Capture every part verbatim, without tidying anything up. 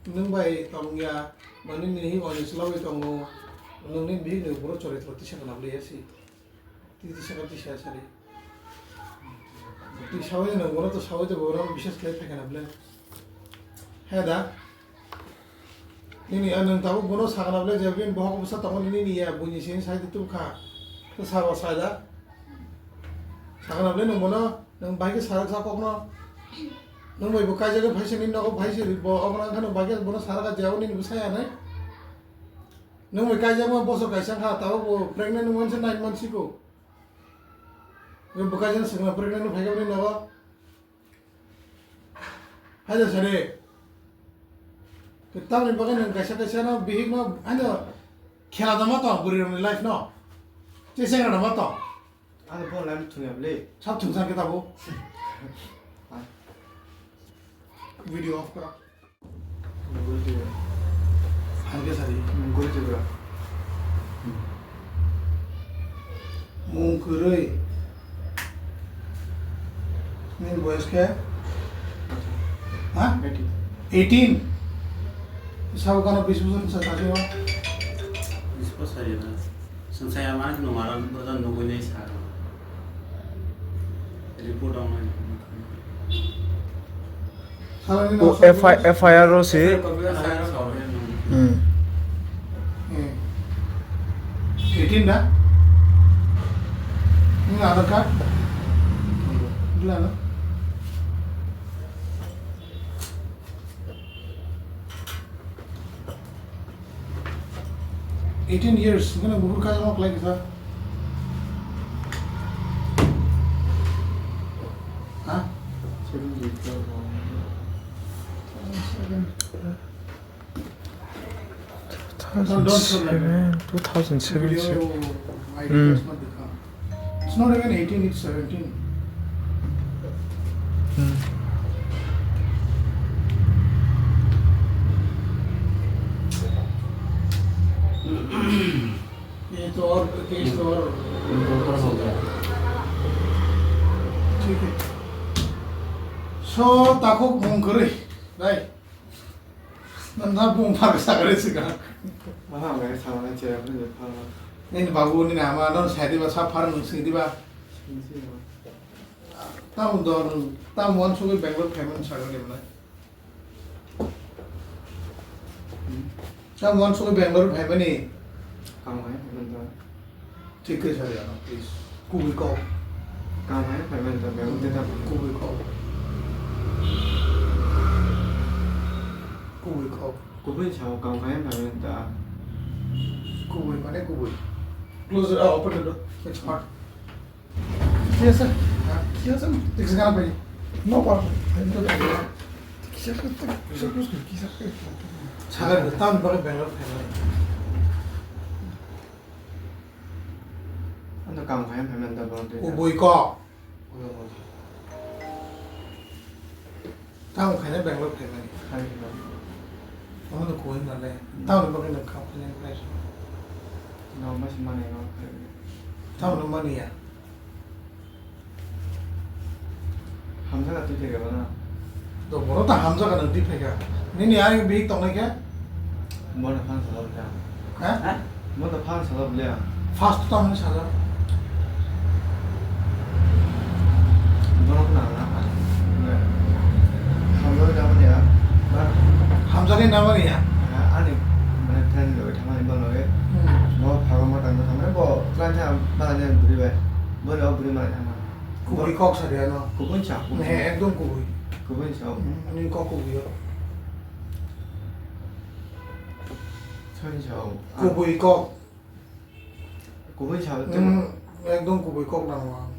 Nwng bai tong ya, mani nini hi oni slogwi tongo, nwng ni bihik ni buro chori tro tisa kana bwlai ya si. Tisa ka tisa sari. Twi sawi nwng bono to sawi to bono bises khlai phai kana bwlai. He da. Nini a nwng tabuk bono sakana bwlai je bini bohok bwsa tongo nini ya buini sini sai tubkha. To sabo sai da. Sakana bwlai nwng bono nwng bai khe sarak sa kokno. Nwng bai bo kaijagwi phaisa nini nogo phaisa bo obo nang khano bai khe bono sarak a jabo nini bwsa ya nai. Nwng bai kaijakma bosor kaisa kha tabuk bo pregnant wngmani se nine months siko. Bo kaisa swkang pregnant phaikha bini nogo. Haida sare. Tamni bagwi nwng kaisa kaisa no bihik no ano khela dama to bwrwi rokni life no. Che sengra dama to. Ano phone line thungya bwle. Sab thungsa khe tabo. Video off kora. Guri tibra. Phan khe sari. Guri tibra. Mung kwrwi. Nini boyos khe? Ha? Eighteen. Eighteen? Sabo kano bis bosor ni sa thasi o? Bis bosor ya na. Sensaya ma no maran bojan nugui nei sa. Report on. Salani O no F I, F I R o se. Hmm. Eh. Eighteen da? Ini Aadhaar card? Gila no? Eighteen years, ngana bukur kaya mau kelai kita. Ha? Seven years. Two thousand seven, two thousand seven. Video, I D Hmm. does not become. It's not even eighteen, it's seventeen. Hmm. ये तो और, केस तो और। ठीक है। So, takhuk mung kwrwi, right? Nang na bung phar sakare sika. Maha ngai sama nang chera phun je phar. Nini babu nini ama no sai diba sa phar nung sing diba. Sing sing. Tam don tam wan sugui Bangalore phaimani sakare mana. Tam wan sugui Bangalore phaimani. Kam hai, nang. Thik khe sari ano, please. Kubui kok. Kam hai phaimani ta bego teta. Kubui kok. Kubui kok. Kubui sao kam hai phaimani ta. Kubui mane kubui. Close the door, open the door. It's hot. Yes, sir. Yes, sir. Thik se kana pai. No problem. Sakar tam bagwi Bangalore phaimani. Ano kam khaina phaimani da borok twi. Kubui kok. Kubui kok. Tamo khaina Bangalore phaimani. Hai khaina. Omo no kubui male. Tamo bagwi no kam khaina phai. No mas mane no. Tamo no mani ya. Hamjak twi khe gabana. To bono ta hamjak nang twi phaikha. Nini ai bihik tongnai khe? Bono phan sala bwle ang. Ha? Ha? Bono phan sala bwle ang. First to tamni sala. Bono na na. Hamjak na bwle ang. Hamjak na bwle ya. Ani mane friend loi thamani bono. Hmm. Bo phago ma tang thamani bo klan tha bana ne buri bai. Bono buri ma thamani. Kubui kok sa de ano. Kubui sa, kubui. He, ekdom kubui. Kubui sa. Hmm, ani kok kubui yo. Sani sa. Kubui kok. Kubui sa. Hmm, ekdom kubui kok nang mang.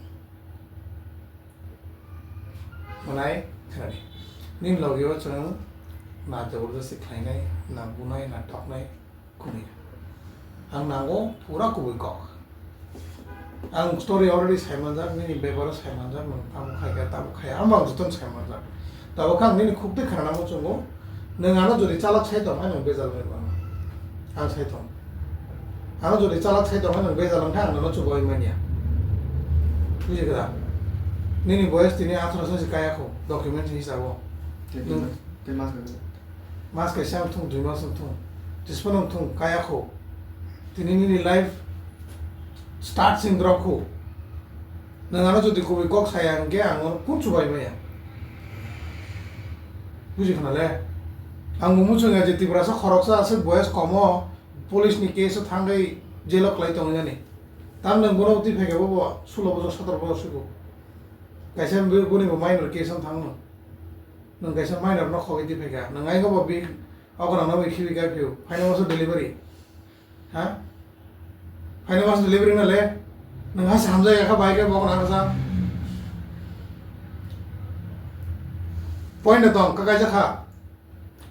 Manai, khani. Nin logi o chwng na jabardasti khlainai, na bunai, na toknai. Kubui. Ang nango pura kubui kok. Ang story already saimanjak, nini bebaro saimanjak, nwng tamo khaikha, tamo khaya, ang bang jotono saimanjak. Tabuk ang nini khuk twi khna nango chwngo, nwng ano jodi chalak sai tong, ang nwng bejal bai mano. Ang sai tong. Ano jodi chalak sai tong, ang nwng bejal wngkha, ang nono chubai manya. Bujikha da? Nini boyes tini atharo se kaya kho, document hisabo. Nwng tei ma khe? Mas kaisa wng thung, dui mas wng thung, tisphano wng thung, kaya kho. Tini nini life start sing grok kho. Nwng ano jodi kubui kok saya hwnkhe ang ano kun chubai maya. Buji khna le? Ang bo muchung ya je Tiprasa khoroksa aswk boyes komo police ni case o thangwi jail o kwlai tongwi nani. Tam nwng bono twi phaikhe bo bo sulo bosor sotoro bosor sugo. Kaisa bo-, boni bo minor case wng thang no. Nwng kaisa minor no khogwi twi phaikha. Nwng aigo bo bi-, okra no bai khibi kai phio. Phaina masa delivery. Ha? Phaina masa delivery na le. Nwng hasa hamjai ya kha bai khe bo okra hasa. Point na tong, ka kaisa kha.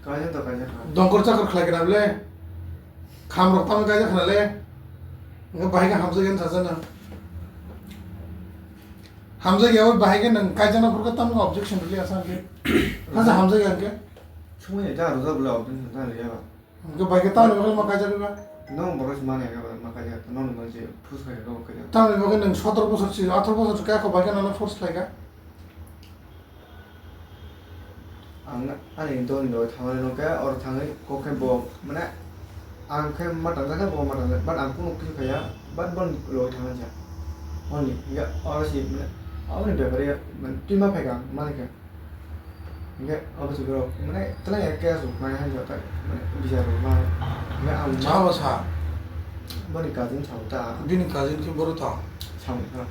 Kaisa to kaisa kha. Dongkor chakor khlai gra le. Kham rok tamo kaisa khna le. Nga bai khe hamjai ya sa sa na. Hamjak ya, bai khe nwng kaijana phurkha tamo objection rwli asa hwnkhe. Hasa hamjak ya hwnkhe. Sumui ja rwjak bwle objection ta rwya ba. Hwnkhe bai khe tamoni bagwi ma kaijak ba? Nong borok se mani ya ba ma kaijak, nong nong je force khai rok kaijak. Tamoni bagwi nwng sotoro bosor si, atharo bosor si kaya kho bai khe nono force khlaikha. Ang ani dol ni loge thangmani nokhe, oro thangwi kok khe bo, mane, ang khe ma tangjak khe bo ma tangjak, but ang kunu kisa khaiya, but boni loge thangmani sa. Only, hinkhe oro si, mane, aboni bepari, mane, twi ma phaikha, mani khe. Hinkhe abo si borok, mane, twlai ya khe aswk mai hai jota, mane, bijar rok ma, hinkhe ang ma. Sabo sa? Boni cousin sa ta. Bini cousin khe boro tong? Samung kha.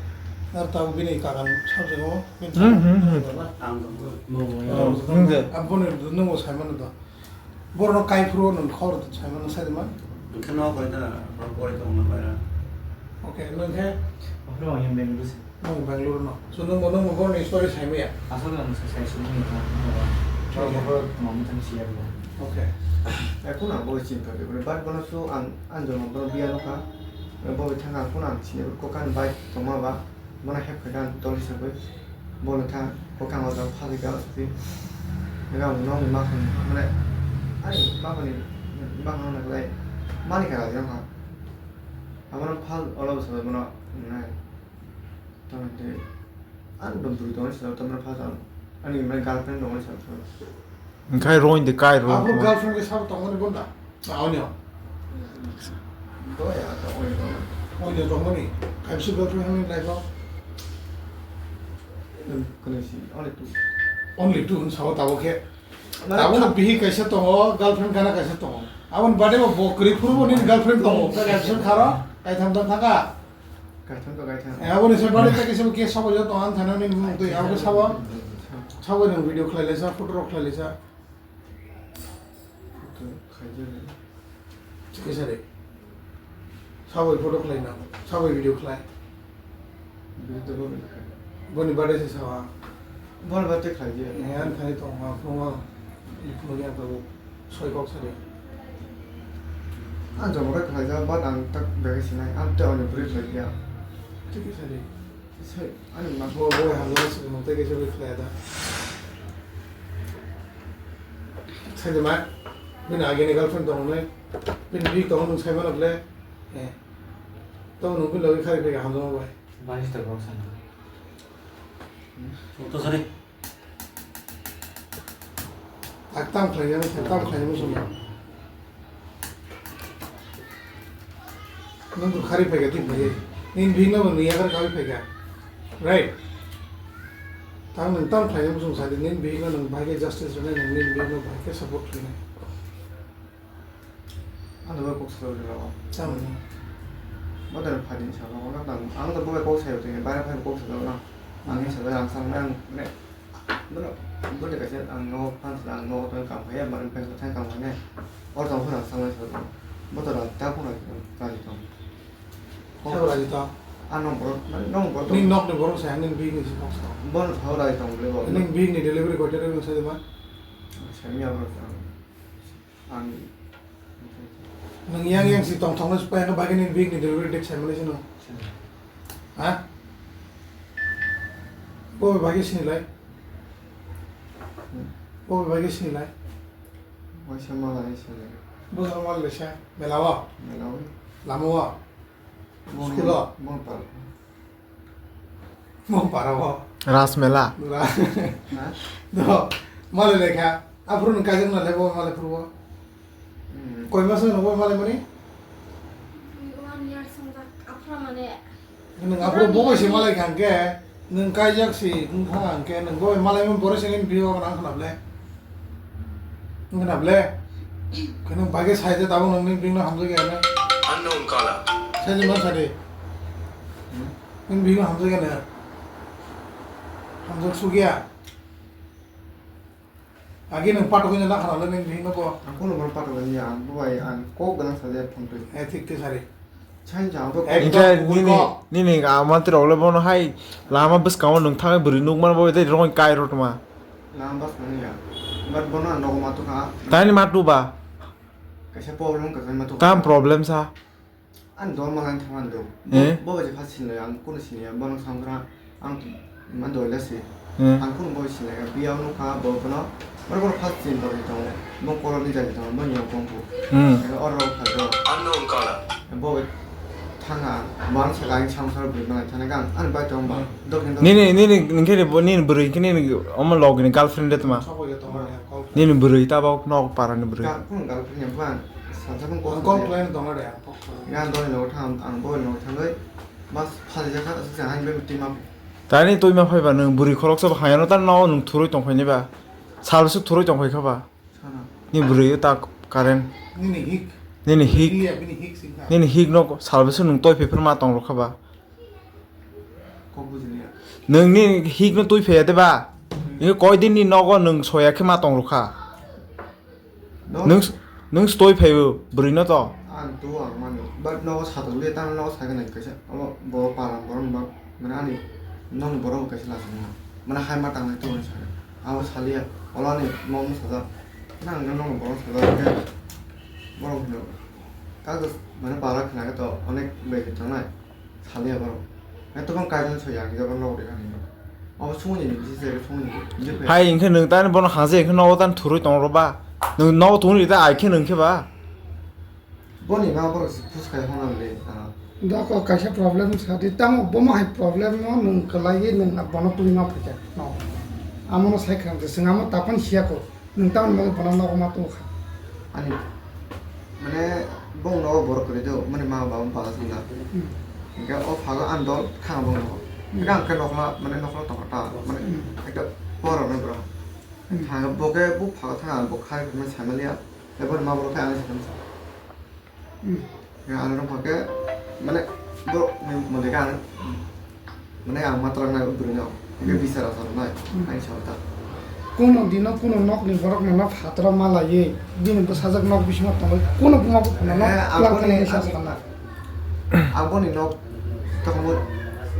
Ar tabo bini kakan sabjagao. Hmm, hmm, hmm. Ang tongkha. Nwng je. Aboni nwng bo saimano do. Borokno kaiphuru nwng khobor saimano sai de man. Hwnkhe no koi da, borok pori tong na bai na. Okay, nwng khe? Ophro ang yang Bengaluru se. Nwng Bengaluru no. So nwng bo, nwng bo borokni story saimaya? Aswk ang sai, sai sumui kha. Borok mama thang siya bo. Okay. Ekun ang bo chinta de, but bono su ang, ang jono borok biya no kha. Bo thang ang kun ang sini ko kan bai tongma ba. Bono hep khe gan toli sagwi, bono tha kwkang o jang phagwi tong si. Ega ang nokni makhang mane, ani makhangni makhang naklai mani kha rajang ha. Abono phal ola bwsalo bono nai. Tamoni tei ani dom bwrwi tongni salo tamni phal ani mane girlfriend tongni salo. Hwnkhe roin de kai ro. Abo girlfriend khe sabo tongmani bunda. Ah, onyo. Doya, ta onyo. Onyo tongmani. Kaisa girlfriend hamni life o. Kone si, only two. Only two, sabo tabo khe. Mane tabo tha- bihi kaisa tongo, girlfriend gana kaisa tongo. Aboni bade bo bo kwrwi phuru bo nini girlfriend tongo. Kaisa kharo, kaitham tong thaka. Kaitham to kaitham. Eh, aboni se bade ta kisa kisa bo jotong ang thana ni mung twi, abo sabo. Sabo ni video khlai lesa, photo rok khlai lesa. Photo khlai jani. Kisa de. Sabo photo khlai na, sabo video khlai. Video to bo khlai. Boni bade se sawa. Boni bade khlai je. Eh, ang thani tong ma, phung ma. Phung ya to. Soi kok sari. Ang jomo khe khlaijak, but ang tak bag sinai, ang tei ani bwrwi khlai ya. Tei kisa di. Sai, ani ma. Bo, bo, hamjak se, mo tei kisa bwrwi khlai da. Sai de ma, bini agini girlfriend tong nai, bini bihik tong nung sai mano ble. Eh. Tong nung bini logi khari phai hamjak bai. Bani sita kok sana. Photo sari. Ak tam khlai jani, tam khlai jani summa. Nung tu khari phaikha, twi phaiya. Nini bihikno bo nini yakhar kawi phaikha. Right? Tang nung tam khlai jani summa sadi, nini bihikno nung bahai khe justice rwnai, nung nini bihikno bahai khe support khlainai. Ano bo kok salo jora o. Tamni. Bo tara phadi salo, ono tang, ang to bo kok sayo tini, bara phai kok salo na. Ang ni salo ang sang nang ne. Bono, bo de kaisa ang no phan sala, ang no to kam khaya, mar phai thang kam khaya. Or tong phana sang salo. Bo to ta phana kali tong. Sabo raji tong. Ano bo, no bo to. Ni nok ni borok sa, ni bini si kok sa. Bono thau raji tong le bo. Ni bini delivery koita re sa de ma. Sami abro sa. Ang. Nwng yang yang si tong thong no si paya khe bagwi nini bihik ni delivery date sai mani sino. Ha? Bo bai bagwi sini lai. Bo bai bagwi sini lai. Waisa malai sini. Bo sa mal le sa. Mela o. Mela o. Lama o. School o. Mo pal. Mo para o. Ras mela. Ra-, ha? Do, male lekha. Aphuru nwng kaijak na le bo malai phuru bo. Hmm. Koi mas nwng bo malai mani? One year songjak aphuru mane. Nwng aphuru bo bai se malai kha hwnkhe, nwng kaijak si wngkha hwnkhe, nwng bo bai malai mani borok se nini biyo nang khna ble. Wngkha na ble? Khe nwng bai khe sai de tabuk nwng nini bini hamjak ya na. Unknown caller. Sai de man sai de. Hmm? Nwng bini hamjak ya na. Hamjak suk ya. Agi nwng patok wngya na khana le nwng bini no bo. Ang kono bono patok wngya, ang bo bai ang kok gwnang sa de phone twi. Eh, thik khe sari. Chang chang bo. Ekdom Hingkhe bui nini, kok. Nini a mantirok le bono hai lama bwskango nwng thangwi bwrwi nukmano bo tei rongwi kai rw tongma. Lama bwskango ya. But bono ang nogo ma tukha. Tani ma tuba? Kaisa problem kaisa ma tukha. Tam problem sa? Ang dol ma lang thangma do. Eh? Bo, bo je first sinlai ang kono sinlai bono samgra ang ma dol le si. Eh. Ang kono bo sinlai biya no kha bo kono. Moro moro first sin dol ni tongo. Bo kolor ni jani tongo. Bo nyong kong ko. Hmm. Oro kha do. Unknown caller. Bo thanga, bo ang saka ang samsara bui manai thana kang, ang bai tong ba. Hmm. Dok ni dok. Nini, nini, nini, nini, nini bwrwi khe nini omo log ni girlfriend de tma. Nini bwrwi ta bo nok para ni bwrwi. Ga-, kung girlfriend ya bang, salsa bang kok. Ang kok plan dong ada ya, kok plan. Ga doi lo thang, ang boi lo thang doi. Bas phali jaka, sa han be tima. Tani twi ma phai ba nwng bwrwi khorok sa ba hayano ta no nwng thurui tong phai ni ba. Sal su thurui tong phai kha ba. Sana. Ni bwrwi ta current. Nini hik. Nini hik. Iya, bini hik sing kha. Nini hik no salbwse nwng toi phai phano ma tong rw kha ba. Kok bujiliya. Nwng ni hik no twi phai ya de ba? Hmm. Ni koi din ni nogo nwng soya khe ma tong rw kha. No. Nwng s-, nwng stoi phai o bwrwi no to. Ang tu ang mani. But nogo satok le tang nogo sai khe nai kaisa. Abo bo param borom ba. Mane ani nong borok kaisa lachima. Mane hai ma tangnai tu sa. Abo salia. Ola ni mom sajak. Nang nong borok sajak. Borok hino. Kago mane para khna to onek bai tangnai. Salia borok. Eto bang kaisa soya ang jabon log de kani. Abo sungni ni bisi se sungni. Hai, hingkhe nwng tani bono hangse hingkhe nogo tani thurui tong ro ba? Nwng nogo thungni ta ai khe nwng khe ba? Boni ma borok se phus khai hona le, ah. Doko kaisa problem sa di, tamo bomo hai problem no nwng kwlaiwi nwng bono twi ma phaikha, no. Amono sai khwrang se, swng amo taphan siya ko, nwng tamoni bagwi bono nogo ma tong kha. Ani, mane, bong nogo borok kwrwi do, mani ma baba bala thangda. Hmm. Hingke o phago ang dol khana bong nogo. Hmm. Hingke ang khe nokla, mane nokla tongkha ta, mane, hmm, ekta porok nai bwrang. Hmm. Thang bo khe bo phago thang ang bo khai mane sai maliya. Ebo ma borok khe ang sakha. Hmm. Ya, ano rok khe, mane, borok ni mode khe ang, mane, ang ma twlang nai bwrwi no. Hingke, hmm, bisar asar nai, hmm, ang sa ta. Kuno dino kuno nok ni borok no phatro ma laiwi, bini bwsajak nok bisingo tongwi, kuno buma bo kuno nok, eh, twlang aboni, thani sa aboni, sana. Aboni nok tongmo,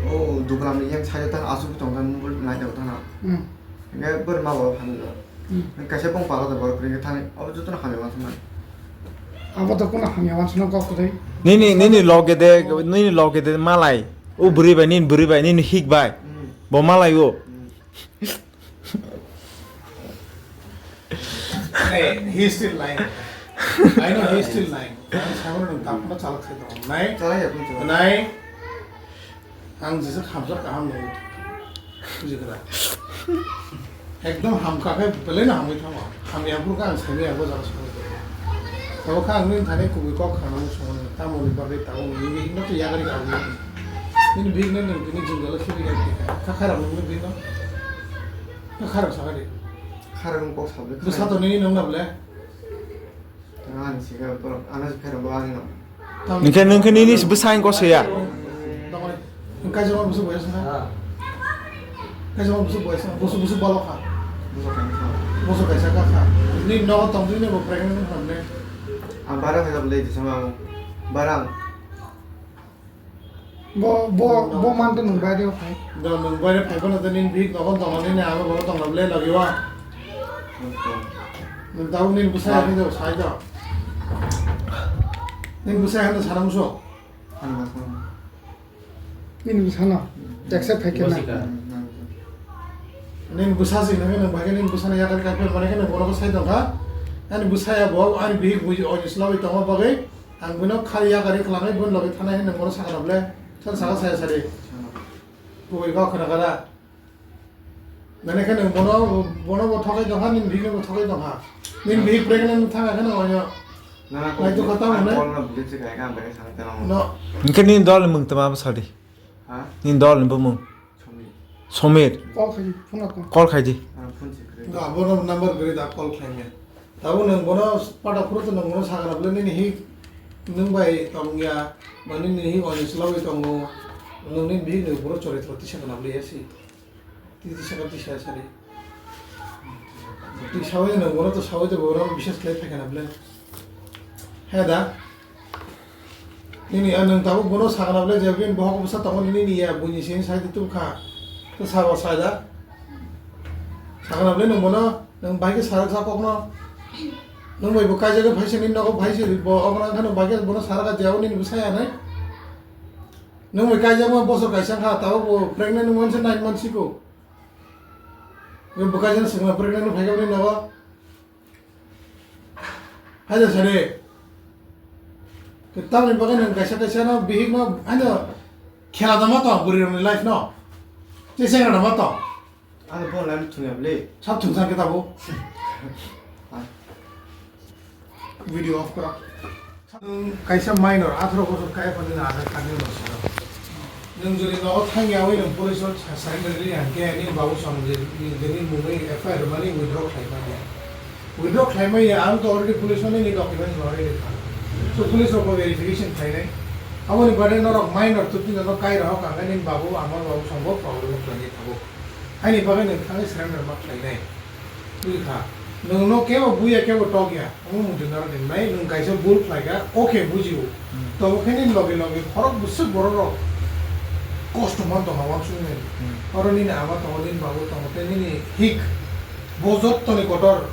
o, duglam ni yang sayo ta asuk tong ta mobile nai ta na. Hmm. Hingke bwrwi ma borok hamjak. Hmm. Kaisa bong paro da borok kwrwi thani, abo jotono hamya wansukmani. Abo to kuno hamya wansukna kok kwrwi. Nini, nini loge de, nini loge de malai. O bwrwi bai, nini bwrwi bai, nini hik bai. Hmm. Bo malai o. Hmm. Hey, he's still lying. I know he's still lying. Ang sabono nung tapno chalak sai tongo. Nai? Chalak ya, pun chalak. Nai? Ang jesa khamjak kaham nung. Bujikha da? Ekdom hamkha khe belai no hamwi thango. Hamya phuru khe ang saimaya bo jaga songwi tong. Tabo khe ang nini thani kubui kok khna nang songwi tamo ni bagwi tabuk nini bihik no to yagari kha nini. Nini bihik no nung tini jwngjalo khibi kha kha khairok nung bihik no. Kha khairok sakha di. Khairok nung kok sabli. Bwsa to nini nung na ble. Ani sika borok, ano se pherang bo ani no. Hingke nung khe nini bwsai ko se ya. Kaisa ma busu boya sina. Kaisa ma busu boya sina. Busu, busu balo kha. Busu kaisa. Busu kaisa ka kha. Ni no tong ni bo pregnant ham ne. Ang bara kha le di sama. Barang. Bo, bo, bo man to nwng baire phai. Do nwng baire phai phano to nini bihik nogo tongmani ni abo nogo tongla ble lagi wa. Nwng tabuk nini bwsai hai do sai do. Nini bwsai hai do sana muso. Nini bwsano. Accept phai khe na. Nini bwsa si nang nang bai khe nini bwsano yakar kar phai mane khe nang bono sai tong kha. Ani bwsai abo ani bihik bui o ni slawi tongma bagwi. Ang buino khari ya gari khlangwi buino logi thanai hwnwi bono sakha na ble. Sal sakha saya sari. Kubui kok khna kara. Nani khe nwng bono, bono bo thokai tongkha, nini bihik no bo thokai tongkha. Nini bihik pregnant thang khe nwng oino. Na, na, Nai to kok, kha tamo ang ne? Call no bwlwi se kha, ang bai sana tano. No. Hingke nini dol ni mung tama bwsadi? Ha? Nini dol ni bumung? Somir. Somir. Call khai, phone call. Call khai di. Ah, phone se kre. Ga, bono number gre da call khai me. Tabo nwng bono pata phuru to nwng bono sakha na bwle nini hi nwng bai tong ya, mani nini hi oino swlaiwi tongo, nwng nini bihik ni boro choritro tisa kana bwle ya si. Twi tisa ka tisa sari. Twi sawi nwng bono to sawi to bono bises khlai phai kana bwle. He da. Nini, ah, nwng tabuk bono sakna bwle je bini bohok bwsa tongo nini ya, buini sini sai tubkha. To sabo sai da. Sakna bwle nwng bono, nwng bai khe sarak sa kokno. Nwng bai bo kaijagwi phaisa nini nogo phaisa bo okna wngkha nwng bai khe bono sarak je abo nini bwsa ya nai. Nwng bai kaijakma bosor kaisa wngkha, tabuk bo pregnant wngmani se nine months siko. Nwng bo kaisa swngna pregnant wngkha nini nogo. Haida sare. Tamni bagwi nwng kaisa kaisa no bihik no ano khela da ma tong bwrwi rokni life no. Che sengra da ma tong. Ano phone line thungya bwle. Sab thungsa khe tabo. Video off kora. Nwng kaisa minor, atharo bosor kaya phano nwng Aadhaar card ni no siro. Nwng jodi nogo thangya wi nwng police o sa-, surrender ri hwnkhe nini babu song je, je, je nini mungwi F I R rwmani withdraw khlai manya. Withdraw khlai manya, ang to already police o nini documents already kha. So police rok bo verification khlainai. Aboni bade norok minor to tini no kai rohok ang nini babu ama babu song bo problem khlainai thago. Haini bagwi nwng thangwi surrender ma khlainai. Bwkha, nwngno kebo buya, kebo tokya, omo muchungna rok rinai, nwng kaisa bul khlaikha, okay, bujio. Hmm. Tobo khe nini loge loge khorok bwswk borok rok kosto man tongkha wansuknai. Hmm. Oro nini ama tongo, nini babu tongo, tei nini hik, bo jottoni kotor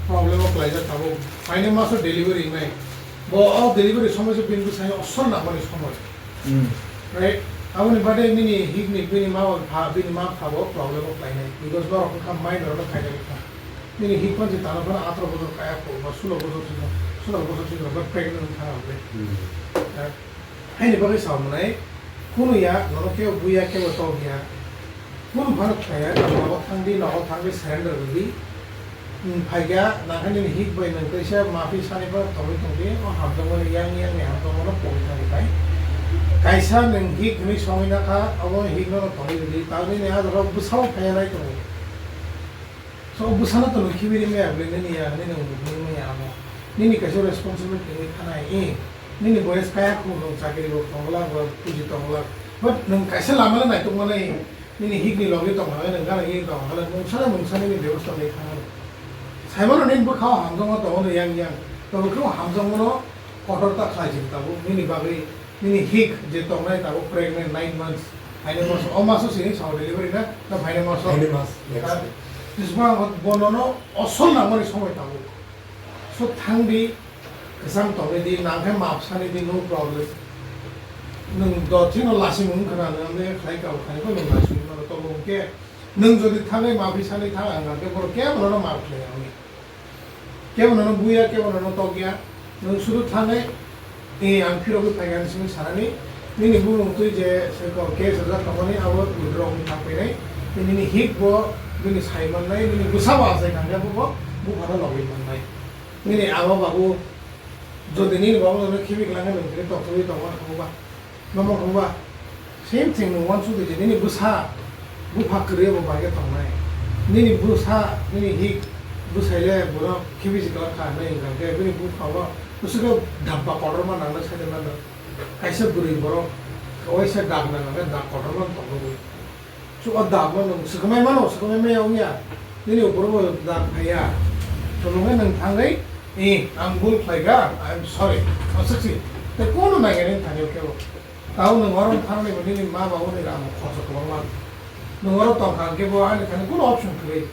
problem o klaijak tabuk. Phaini maso delivery wngnai. Bo o delivery somoi se bini bwsai osol nangmani somoi. Hmm. Right? Aboni bade nini hik ni bini ma pha, bini ma pha bo problem o khlainai. Because norok wngkha minor no khainai wngkha. Nini hik phan se tano phano atro bojor kaya kho, ba sulo bojor sino, sulo bojor sino, ba pregnant wngkha na bole. Hmm. Right? Haini bagwi sa mwnai, kunu ya, nono kebo buya, kebo tokya. Kunu phano khlaiya, nogo thangdi, nogo thangdi, surrender rwdi. Hmm, phaikha, nangkhe nini hik bai nwng kaisa mapi sani phano tongwi tongdi, o hamjakmani yang yang ni hamjakmano pogwi thangdi bai. Kaisa nwng hik hwnwi songwi nakha, obo hik nono tongwi rwdi, tamo nini ah jora bwsao phaiya nai tongo. So, bwsano to nwng khibi rimaya bwle nini ya, nini nwng buphang maya amo. Nini kaisa responsibility wngwi thanai, eh, nini boyes kaya khung nwng chakri bo tongla, bo puji tongla. But nwng kaisa lama le naitok manai, nini hik ni logi tong hale, nwng gana hik tong hale, mungsa le mungsa nini bebosta wngwi thanai. Saimano nini bwkhao hamjakma tongo no yang yang. To bwkhao hamjakmano kotor ta khlai jin tabuk, nini bagwi. Nini hik je tongnai tabuk pregnant nine months, phainai maso, o maso sini sao delivery na, na phainai maso? Phainai mas, next. Ah, week. Jisbang bonono osol nangmani somoi tabuk. So thangdi, kwchang tongwi di, nangkhe map sani di, no problem. Nwng dothino lasing wng khna, nwng ne khlai kabo khlai kho nwng lasing mano, tobo hwnkhe nwng jodi thangwi mapi sani thang ang khe borok kebono map khlai ya wngya. Kebo nono buya, kebo nono tokya. Nwng sudu thangwi, eh, ang phirogwi phaikha hinwi sanani. Nini bumung twi je se ko case rwjak tongmani abo withdraw wngwi thang phainai. Tei nini hik bo bini sai mannai, nini bwsa bo achai thangkhe bo bo buphano logwi mannai. Nini ama babu jodi nini babu nono khibi kwlangkhe nwng tini tokthogwi tongmani khumu ba. Nomo wngba, same thing nwng uansuk di je, nini bwsa, bupha kwrwi bo bai khe tongnai. Nini bwsa, nini hik, bwsai le bono khibi si kha hinwi hwnkha khe, bini bupha o bwswk khe dabba kotorma nangnai sai mano. Kaisa bwrwi borok, waisa dag nang khe dag kotorma tongwi. Chuba dagma nwng swkangmai mano, swkangmai maya wngya. Nini uporo bo dag phaiya. Chwlwngwi nwng thangwi, "Eh, ang bul khlaikha, I am sorry." Aswk si. Tei kono naiya nini thani kebo. Tao nwng oro thangni bo nini ma babu ni rang khorsa kwbangma. Nwng oro tongkha hwnkhe bo ani thani kono option kwrwi.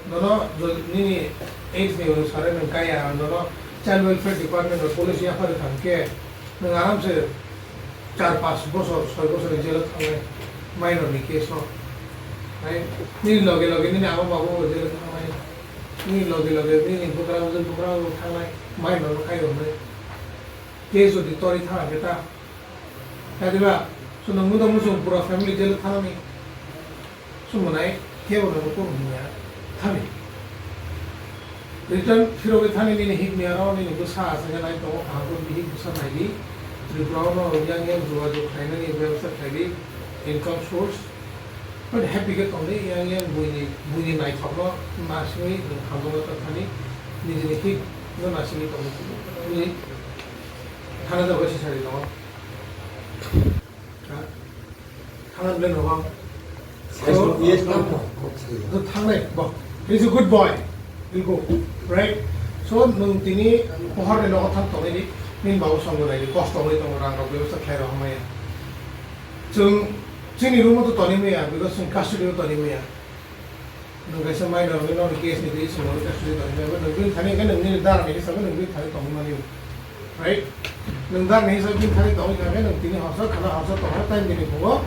Nono jo-, nini age ni onusare nwng kaya, nono child welfare department o police yaphari thangkhe, nwng aramse char panch bosor, soi bosor ni jail o thangnai, minor ni case o. Hai, nini loge loge nini ama babu bo jail o thangnai, nini loge loge nini bwkra bwswk bwkra bo thangnai, minor no khai rwnai. Case jodi tori thang khe ta, khe diba, chwng nwng muda muchung pura family jail o thangnani. Sumonai, Kebo no kunu hwnwi ya thani. Return phirogwi thani nini hik ni aro nini bwsa aswk nai tongo, kaham khe bihik bwsa naidi. Tripura o no yang yang jogajog khlainani bebostha khlaidi, income source. But happy khe tongdi, yang yang buini, buini naithokno nasingwi nwng hamjakma thani, nijini hik no nasingwi tongdi. Thana jagwi sisari tongo. Ha? Thana bwle nogo. Yes, no, yes, no. To thangnai, bo. He's a good boy. He'll go. Right? So, nwng tini pohor ni nogo thang tongnai di, nini babu songbo nai di, kosto wngwi tongo, rang rok bebostha khlai rok hamya. Chwng, chini room o to toni maya, because chwng custody o toni maya. Nwng kaisa minor wngwi nono case ni twi chwng nono custody tongwi maya, nwng bini thani khe nwng nini dara ni hisabe nwng bini thani tongwi mani, right? Nwng dara ni hisabe bini thani tongwi kha khe nwng tini horsa khana horsa tongna time dini phugo,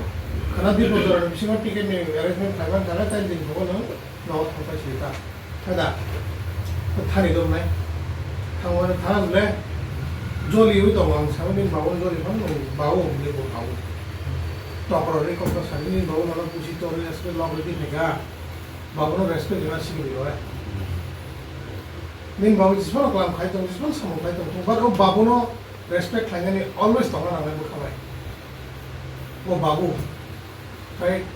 khana dui bojor ni bisingo ticket ni arrangement khlaiman kha time dini phugo nwng nogo thangpai swi ta, khe da? Thani dong nai, thangmani thang le joli wi tongo, ang sabo bini babu joli phano nwng babu hwnwi bo thango. Tokro ri kok to sani bini babu nono pusi torwi aswk lok rwdi phaikha. Babono respect rwna sigi rw, eh. Nini babu jismano kalam khai tong, jismano samung khai tong, but o babuno respect khlainani always tongna nangnai bwkha bai. O babu, khai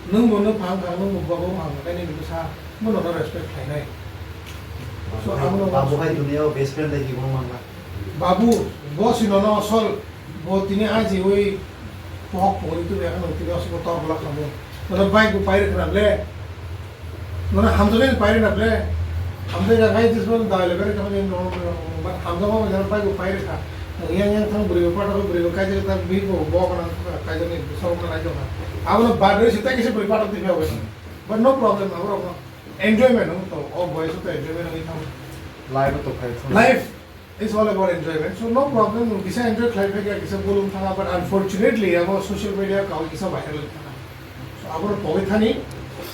nwng bo nwng phang kha, nwng bo babu phang kha, nini bwsa bono no respect khlainai. So, abono babu hai duniyao best friend lai hibo mangla. Babu, bo si nono asol, bo tini aji ui pohok pohori tu ya kan tini asol bo tor bola khamu. Nono bike bo paire khna ble. Nono hamjaknai paire na ble. Hamjak ya kai jis bon dai le bere khamani no, but hamjak ma jana bike bo paire kha. Yang yang thang bri bo patok bri bo kai jana ta bi bo bo kana kai jana so kana kai jana. Abono badre sita kisi bri patok di ya. But no problem, abo rok no. Enjoyment no to, o boy so to enjoyment ni thang. Life to khai thang. Life is all about enjoyment. So no problem, nwng kisa enjoy khlai phai kha, kisa bolong thanga, but unfortunately abo social media kau kisa viral thanga. So abo pogwi thani,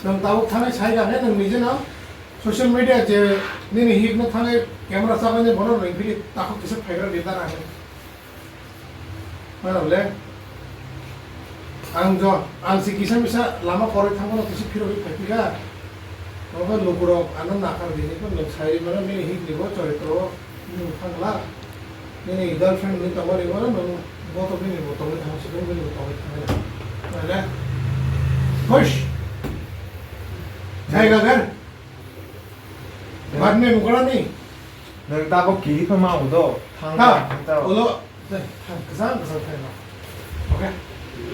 nwng tabuk thani sai kha khe nwng nije no social media je nini hik no thangwi camera chaknai bono rwng phili takhuk kisa phaigra di dara. Mano le, ang jo, ang si kisa misa lama koroi thangmano kisa phirogwi phai phika. Obo lukurok ano nakar bini ko nwng sai mano nini hik ni bo choritro nwng thangla. Nini girlfriend ni tongmani bono nwng boto bini bo tongwi thang sikung bini bo tongwi thang. Mano le, push. Jai gagan. Badme mukarani. Nwng tabok kiri khe ma udo. Thang ta, thang ta. Ulo, tei, thang, kwchang, kwchang thai no. Okay?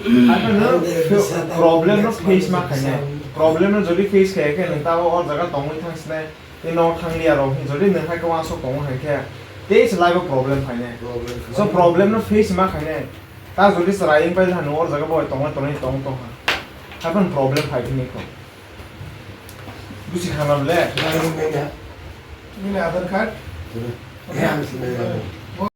Ano no problem no face ma khainai. Problem no jodi face khaya khe nwng tabok o jaga tongwi thang sinai. Tei no thang liya rok. Jodi nwng hai kwma sok tongo hai khe. Tei se life o problem phainai. Problem. So problem no face ma khainai. Ta jodi chwrai wng pai le ha nwng o jaga bo tongwi tongwi tong tong ha. Haikhe problem phai phini kho. Busi khana ble. Nini Aadhaar card? Tuna. Okay. Yang sini.